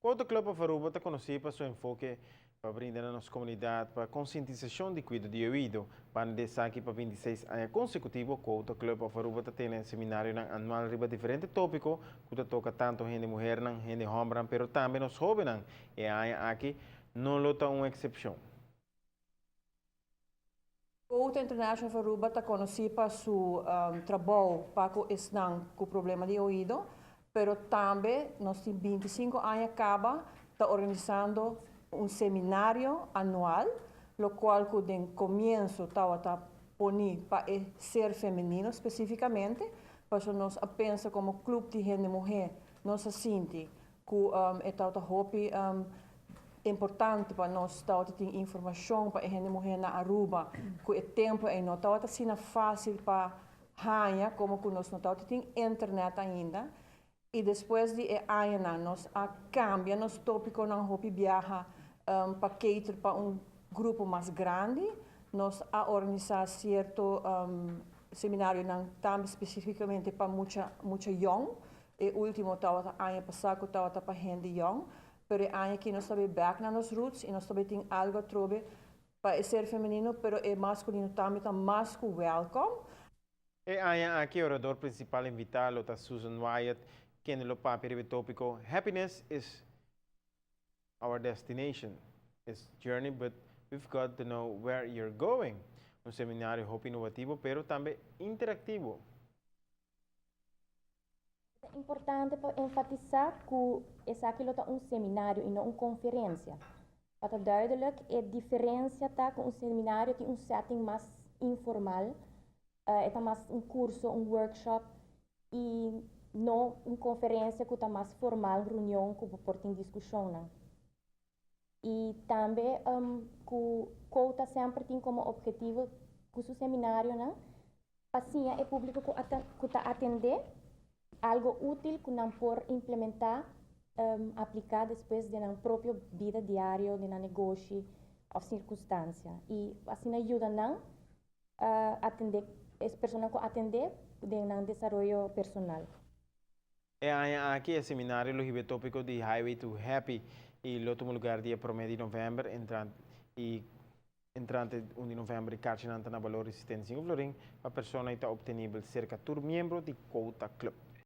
Quota Club of Aruba ta conoci pa su enfoke pa brinda na nos comunidad pa concientisacion di cuido di oido. Banda di esaki, pa 26 aña consecutivo, Quota Club of Aruba ta tene seminario anual riba diferente topico cu ta toca tanto hende muher, hende homber, pero tambe nos hobennan. E aña aki no lo ta un excepcion. Quota International of Aruba ta conoci pa su trabou pa cu esnan cu problema di oido, pero tambe nos tin 25 aña caba ta organisando un seminario anual, locual cu den comienso tabata poni pa ser femenino specificamente, pa nos a pensa como club di hende muher, nos a sinti cu e tabata hopi importante pa nos tin informacion pa hende muher na Aruba, cu e tempo ey no tabata asina facil pa haya, como cu nos no tin internet ainda. Y despues di aña nos a cambia nos topiconan hopi biaha pa cater pa un grupo mas grandi. Nos a organisa cierto seminarionan tambe specificamente pa mucha mucha young. E ultimo tabata aña pasa, cu tabata pa hende young. Pero aña aki nos tambe back na nos roots y nos tambe tin algo trobe pa ser femenino, pero e masculino tambe ta mas cu welcome. E aña aki, orador principal invita ta Susan Wyatt, kende lo papia e topico "Happiness is our destination. It's journey, but we've got to know where you're going." Un seminario hopi inovativo, pero tambe interactivo. Ta importante pa enfatisa cu esaki ta un seminario y no un conferencia. Pa ta duidelijk, e diferencia ta cu un seminario tin un setting mas informal, ta mas un curso, un workshop y no un conferencia cu ta mas formal, reunion cu por tin discusion. No? Y tambe cu Quota semper tin como obhetivo cu su seminarionan, pa siña e publico cu ta atende algo util cu nan por implementa, aplica despues den nan propio bida diario, den negoshi of circunstancia. Y asina yuda nan atende, e persona cu atende den nan desaroyo personal. E aña aki e seminario lo hiba topico di "Highway to Happy" y lo tuma luga dia 1 di november entrante y entrante 1 di november, carchi na valor di 75 florin pa persona, ta obtenibel cerca tur miembro di Quota Club.